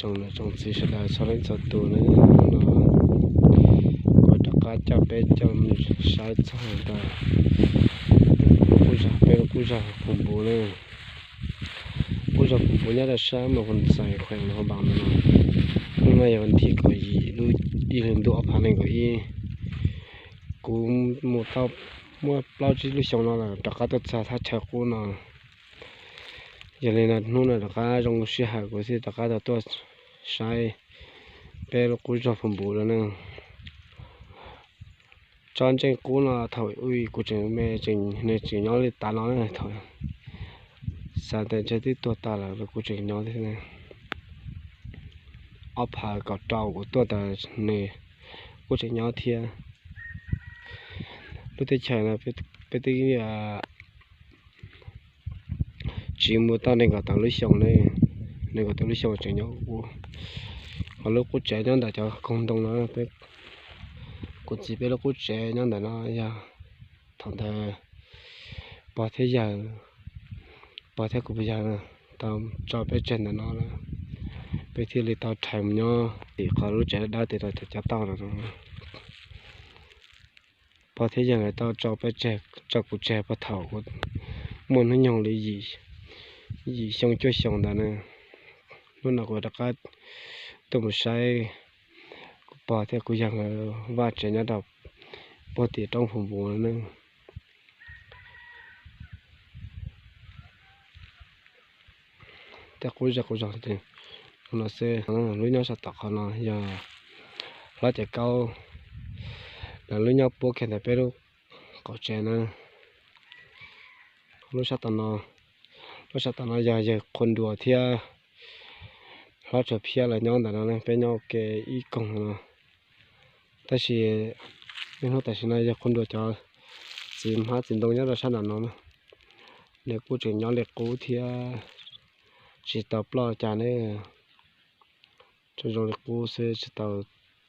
Tsoom niam tsoom txiv sawv daws txhua leej txhua tus na, hnub no kuv rov qab coj peb coj mus saib txog ntawm lub qub zog, peb lub qub zog Phu Npu na. Qub zog Phu Npu nyob rau sab Mas Phoo Xais, khuees Luas Phoo Npaas no. Hnub no yog vas thib kaum yim lub ib hlis ntuj ob phav nees nkaum ib. Kuv mus tau muaj plaub tsib lub xyoo no lawm rov qab tuaj txog thaj chaw qub no. Yog li no hnub no rov qab zoo sij hawm kuv thiaj rov qab tau tuaj saib peb lub qub zog Phu Npu no na. Tsob ntseej qub no thaum ub kuv tseem me, nws tseem nyob li tas no na, thaum xav tias ntshe twb tuag tas lawm los kuv tseem nyob thiab. Ob phav kaum rau kuv tuaj tas nws kuj tseem nyob thiab. Lub teb chaws no peb twb tsiv mus tau nees nkaum tawm lub xyoo ne, nees nkaum tawm lub xyoo tseem nyob qub. Ho lub qub tsev nyob ntawm cov koog ntoo no, kuv txiv peb lub qub tsev nyob ntawm no yog thaum ntawd pog thiab yawg, pog thiab kuv yawg tau tso peb tseg ntawm no lawm, peb thiaj li tau rhais mus nyob tim qhov lub tsev dawb dawb tim no cov tauj no. Pog thiab yawg nkawd tau tso peb tseg, tso kuv tseg puag thaum kuv muaj hnub nyoog li yim xyoo cuaj xyoo ntawd na. Hnub no kuv rov qab tuaj mus saib kuv pog thiab kuv yawg nkawd vaj tsev nyob rau puag tim roob Phu Npu no na. Tej qub zej qub zog no xwb. Lub nyob sab tom qhov no yog Hlob Caiv Kaub, lawv lub nyob puab kiag ntawm peb lub qaum tsev na. Lub sab tom no, lub sab tom no yog yawg Qhua Nruas thiab Hlob Tsua Phiab lawv nyob ntawm no, peb nyob ua ke ib koog no. Tab sis niaj hnub tam sim no yawg Qhua Nruas cov txiv hmab txiv ntoo nyob rau sab nram no na, nws kuj tseem nyob li qub thiab, tsis tau ploj cas ne. Tseem zoo li qub xwb, tsis tau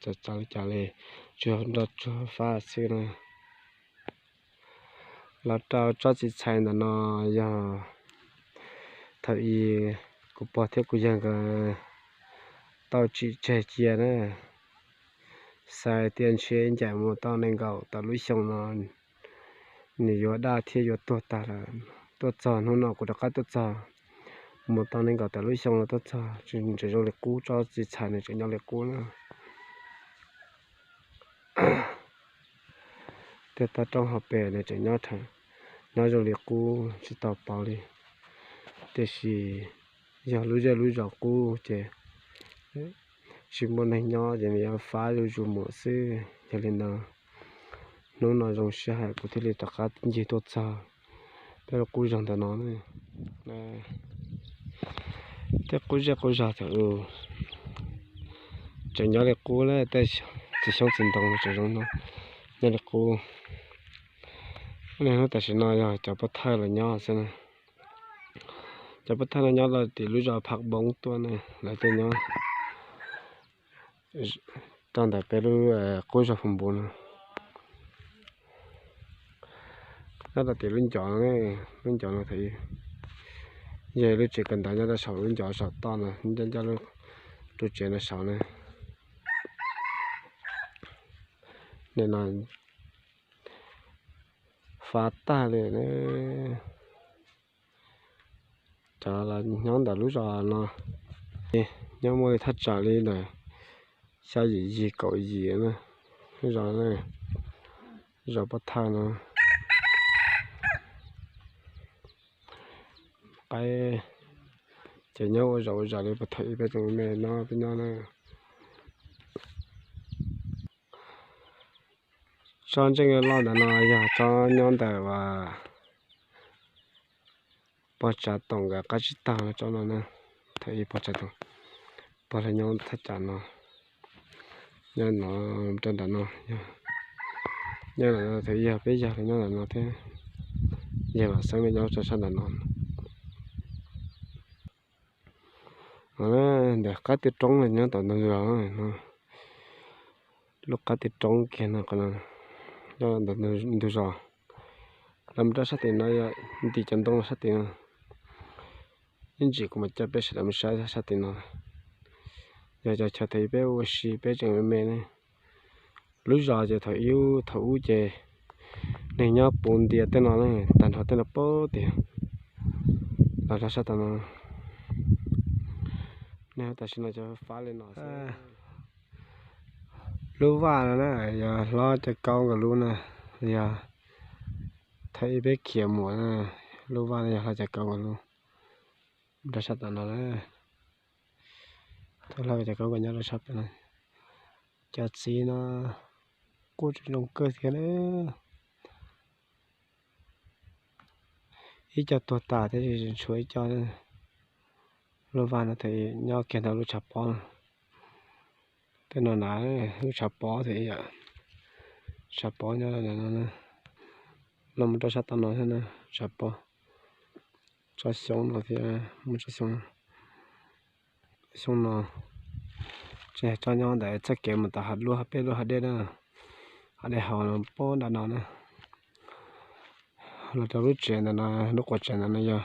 txawv txawv li cas li, tsuas nrog tsuag fab xwb na. Los rau tsob txiv txhais ntawm no yog thaum ub kuv pog thiab kuv yawg nkawd tau tsim tseg cia na. Xav tias ntshe ncaim mus tau nees nkaum tawm lub xyoo no nws yuav daj thiab yuav tuag tag lawm. Tuaj txog hnub no kuv rov qab tuaj txog, mus tau nees nkaum tawm lub xyoo no tuaj txog tseem zoo li qub, tsob txiv txhais nws tseem nyob li qub na. Tej toj roob hauv pes nws tseem nyob zoo li qub tsis tau pauv li. Tiam sis yog lub zej lub zos qub ces tsis muaj neeg nyob ces nws yuav fab zuj zus mus xwb. Yog li ntawd hnub no zoo sij hawm kuv thiaj li rov qab ncig tuaj txog peb lub qub zog ntawm no. Tej qub zej qub zog thaum ub tseem nyob li qub na, tej txiv xyoob txiv ntoo tseem zoo nyob li qub. Niaj hnub tam sim no yog cov pov thawj los nyob xwb na. Cov pov thawj no nyob los tim lub zos Phaj Npoob tuaj ne, lawv tuaj nyob rau ntawm peb lub qub zog Phu Npu no. Nyob rau tim lub ncov no, lub ncov no thaum ub yog lub tsev kawm ntawv nyob rau saum lub ncov saum toj no, nyob ncaj lub tsev no saud na. Nim no fav tag li na. Cov los nyob ntawm lub zos no, nyob muaj li thaj tsam li ntawm xya yim yig kaum yim na, lub zos, zos Pov Thawj no. Qaib ces nyob ua zaum ua zam li puag thaum ub peb tseem me no peb nyob na. Tsob ntseej loj ntawm no yog tsob nyob ntawm uas pog Tsav Toom nkawd qab tsib taug tsob no na. Thaum ub pog Tsav Toom, pog los nyob thaj tsam no, nyob no rau nram no, nyob ntawm no thaum ub yog peb yawg los nyob ntawm no thiab, yawg Vam Xeeb los nyob rau sab nram no. Ntawm qab twg roob los nyob tom ntug zos no, lub qab twg roob kiag no, nyob ntawm ntug zos. Los mus rau sab tim no, ntim cov ntoo sab tim no. Ib ntsis kuv mam coj peb sawv daws mus saib sab tim no. Yog cov chaw thaum ub peb ua si peb tseem me me ne. Lub zos ces thaum ub, thaum ub ces neeg nyob puv ntias tej no ne, tag nrho tej no puag tim los rau sab tom no. Nej tam sim no cov fab li no. Lub vaj no na, yog hlob Cawv Kaub nkawd lub na, yog thaum ub peb khiav mus na, lub vaj no yog hlob Cawv Kaub nkawd lub. Rau sab tom no na, thaum hlob Cawv Kaub nkawd nyob rau sab tom no. Cov txiv no kuj tseem zoo kawg thiab na. Ib co tuag tas thiab, tshuav ib co. Lub vaj no thaum ub nyob kiag ntawm lub tshav pob no. Tej no na, lub tshav pob thiab yom. Tshav pob nyob no, los mus rau sab tom no thiab na, tshav pob. Tsob xyoob no thiab, muaj tsob xyoob. Xyoo no tseem yog tsob nyob ntawm txoj kev mus tom hav lub hav peb lub hav dej na, hav dej hauv no puag nram no na. Los rau lub tsev ntawm no, lub quav tsev ntawm no yog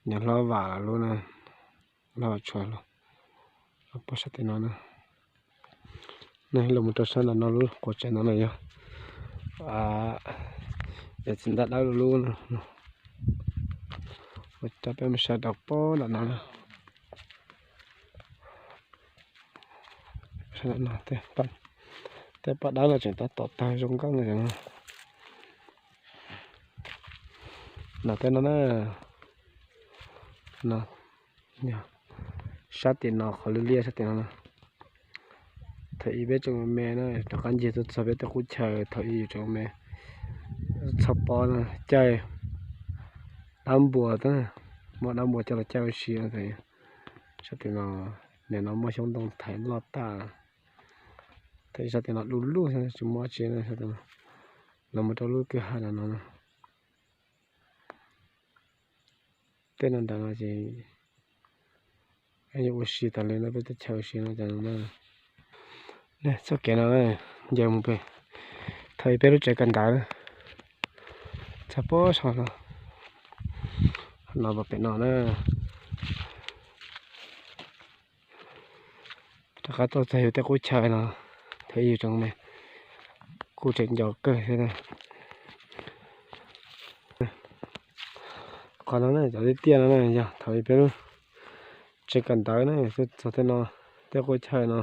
niam hlob Vam lub na, hlob Vam Tshuas lub, puag sab tim no na. Nej los mus rau sab ntawm no lub quav tsev no na yog yawm txiv Ntaj Dawb lub no. Ua cas peb mus saib rau puag nram no na. Tej paj dawb no tseem tab tom tawg zoo nkauj no. Nram tej no na, sab tim no qhov liab liab sab tim no na. Thaum ub peb tseem me me na, rov qab ncig tuaj txog peb tej qub chaw thaum ub yus tseem me. Txog pob no caij dab npua, muab dab npua coj los caij ua si. Sab tim no, nim no muaj xyoob ntoo thaiv loj tag. Thaum ub sab tim no du lug tsis muaj tsi, los mus rau lub kwj ha no no. Tej no nram no ces yuav ua si tas li no, peb teb chaws ua si no cas no. Txoj kev no nce mus pem, thaum ub peb lub tsev kawm ntawv txog puag saum no, no pem no na. Rov qab tuaj txog yus tej qub chaw no, thaum ub yus tseem me, kuj tseem nco kawg thiab. Qhov no na, cov tiaj tiaj no na yog thaum ub peb lub tsev kawm ntawv na, tuaj txog tej no, tej qub chaw no,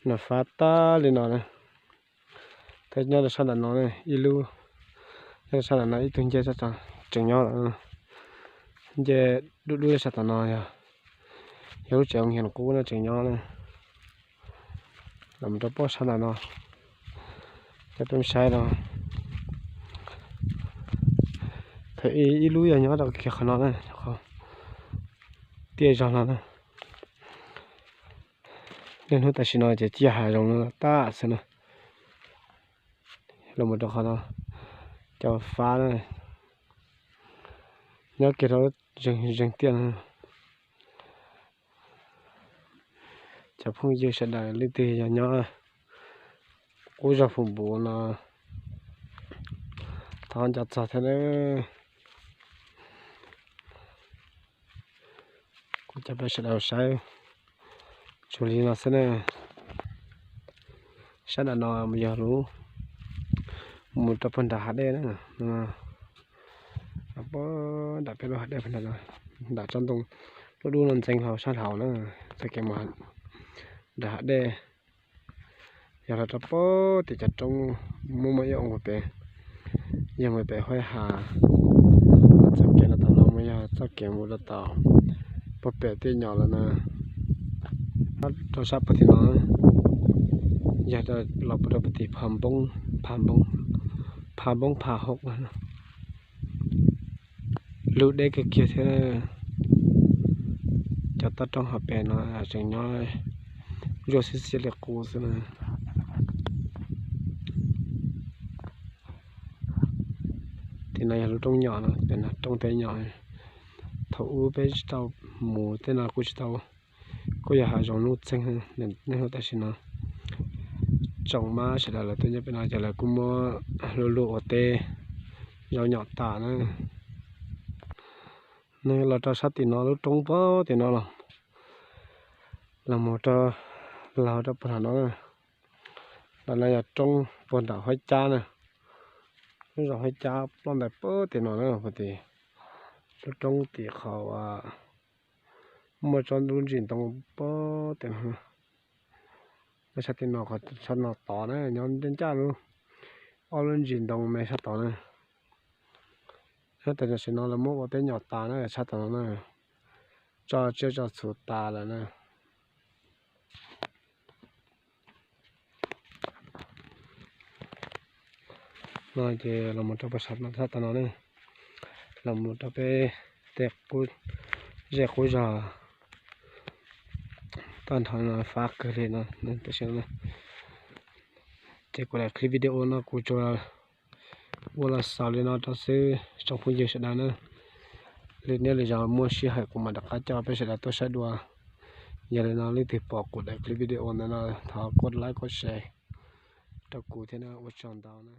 no fab tag li no na. Thiab nyob rau sab ntawm no ib lub, nyob rau sab ntawm no ib tug ncej tseem nyob lawm. Ncej dub dub sab tom no yog, yog lub tsev hoo hias qub no tseem nyob na. Los mus rau puag sab ntawm no, cov peb saib no, thaum ub ib lub yog nyob rau kiag qhov no na, tiaj zog no na. Niaj hnub tam sim no ces cia hav zoov no tag xwb na. Los mus rau qhov no, cov fab na, nyob kiag rau zeeg tiaj no. Cov phooj ywg sawv daws leej twg yog nyob qub zos Phum Npuv no, thov nco txog thiab nawb. Kuv coj peb sawv daws saib tsuas li no xwb na. Sab nram no yog lub mus rau puag nram hav dej na. Puag nram peb lub hav dej, nram tsob ntoo dub dub no ntxeev hlo sab hauv na, txoj kev mus nram hav dej. Yog los rau puag tim cov roob muaj muaj ib oo pem, yog mus pem Huaib Has. Txoj kev no tom no mas yog txoj kev mus rau tom puag pem Tiaj Nyom lawm na. Rau sab puag tim no yog los puag rau puag tim Pha Npoob, Pha Npoob, Pha Npoob Pha Hauv. Lub deb kiag kiag thiab. Cov toj roob hauv pes no tseem nyob zuaj xiab xiab li qub xwb na. Tim no yog lub roob Nyom no, pem no roob Tiaj Nyom. Thaum ub peb tsis tau mus tej no kuj tsis tau, kuj yog hav zoov nuj txeeg. Niaj hnub tam sim no tsoom mab sawv daws lawv tuaj nyob pem no ces lawv kuj muab luj luj ua teb zov nyom tas na. Nws los rau sab tim no lub roob puag tim no los, Los mus rau, los rau puag nram no na. Ntawm no yog roob puag nram Huab Cab na. Lub zos Huab Cab ploj ntais puag tim no na, puag tim lub roob tim qhov muaj tsob lub ntsis ntoo puag tim no. Sab tim no, sab no tod na, nyob ncaj ncaj lub, ob lub ntsis ntoo me sab tod na. Sab tim no, tam sim no lawv muab ua teb nyom tas na, sab tom no na, tso tsiaj tso txhu tas lawm na. No ces los mus rau puag sab tom no na, los mus rau peb tej qub zej qub zog tag nrho no fab kawg li no. Tam sim no ces kuv daim clip video no kuv tsuas ua los xaus li no rau xwb tsoom phooj ywg sawv daws na. Lwm hnub lwm zaus muaj sij hawm kuv mam rov qab coj peb sawv daws tuaj saib dua. Yog li no leej twg pom kuv daim clip video ntawd no thov koj like koj share rau kuv thiab na, ua tsaug ntau na.